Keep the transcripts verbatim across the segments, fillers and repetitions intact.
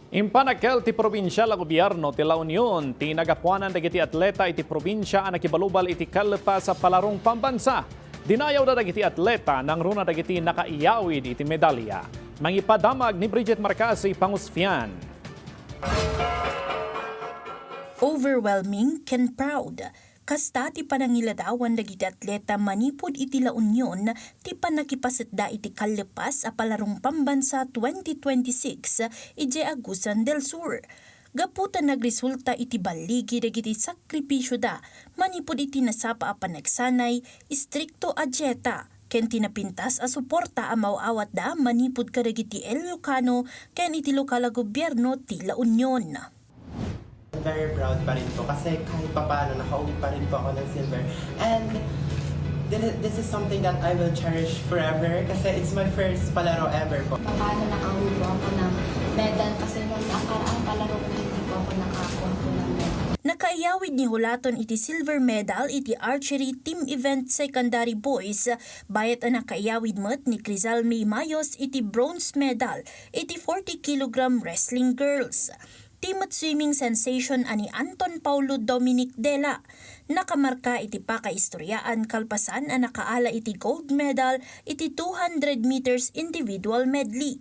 Impanakkel ti probinsial a gobierno ti La Union ti nagapuanan dagiti atleta iti probinsia a nakibalubal iti kallepas a palarong pambansa. Dinayawda dagiti atleta nangruna dagiti nakaiyawid iti medalya. Mangipadamag ni Bridget Marcasi Pangusfian. Overwhelming ken proud. Kasta ti panangiladawan dagiti atleta manipud iti La Union ti pannakipasetda iti kallepas a palarong pambansa twenty twenty-six idiay Agusan del Sur. Gapu ta nagresulta iti balligi dagiti sakripisioda manipud iti nasapa a panagsanay, istrikto a dieta, ken ti napintas a suporta a maaw-awatda manipud kadagiti Ilocano ken iti lokal a gobierno ti La Union. Very proud pa rin po kasi kahit papaano nakauwi pa rin po ako ng silver. And thi- this is something that I will cherish forever kasi it's my first palaro ever po. Paano nakauwi po ako ng medal kasi nung nakaraang palaro po hindi po ako nakakuha po ng medal. Nakaiyawid ni Hulaton iti silver medal iti archery team event secondary boys, bayat a nakaiyawid met ni Crizal May Mayos iti bronze medal iti forty kilogram wrestling girls. Ti met swimming sensation a ni Anton Paulo Dominic Dela, nakamarka iti pakaistoriaan kalpasan a nakaala iti gold medal iti two hundred meters individual medley.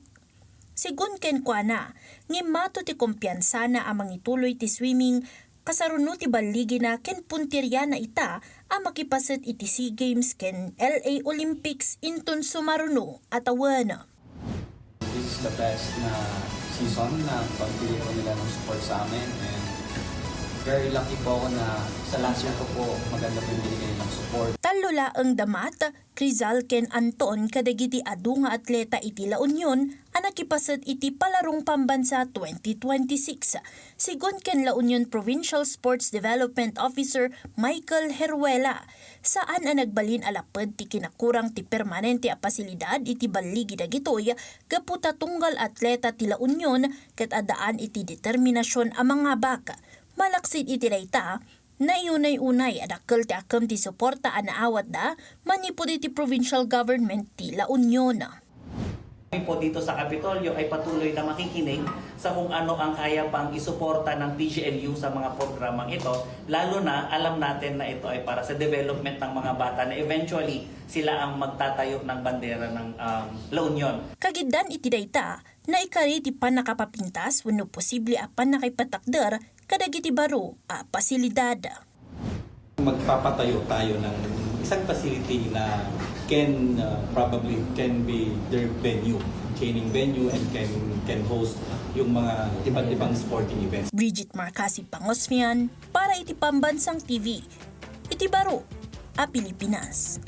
Sigun kenkuana, ngimmato ti kumpiansana a mangituloy ti swimming, kasaruno ti balligina ken punteriana ita a makipaset iti SEA Games ken L A Olympics inton sumaruno a tawen. This is the best na season na pagpili po nila ng support sa amin and very lucky po ako na sa last year ko po maganda po yung binigay nilang support. Tallo laeng da Matt, Crizal ken Anton kadagiti adu nga atleta iti La Union a nakipaset iti Palarong Pambansa twenty twenty-six. Sigun ken La Union Provincial Sports Development Officer Michael Heruela, saan a nagbalin a lapped ti kinakurang ti permanente a pasilidad iti balligi dagitoy gapu ta tunggal atleta ti La Union ket addaan iti determinasion a mangabak. Malaksid iti dayta, naiyunay-unay a dakkel ti akkem ti suporta a naawatda manipud iti provincial government ti La Union. Kami po dito sa Kapitolyo ay patuloy na makikinig sa kung ano ang kaya pang isuporta ng P G L U sa mga programang ito, lalo na alam natin na ito ay para sa development ng mga bata na eventually sila ang magtatayo ng bandera ng um, La Union. Kagiddan iti dayta, naikari ti pannakapapintas wenno posible a pannakaipatakder kadagiti baro a pasilidad. Magpapatayo tayo ng isang facility na can uh, probably can be their venue, training venue and can can host yung mga iba't ibang sporting events. Bridget Marcasi Pangosmian para iti Pambansang T V, iti baro a Pilipinas.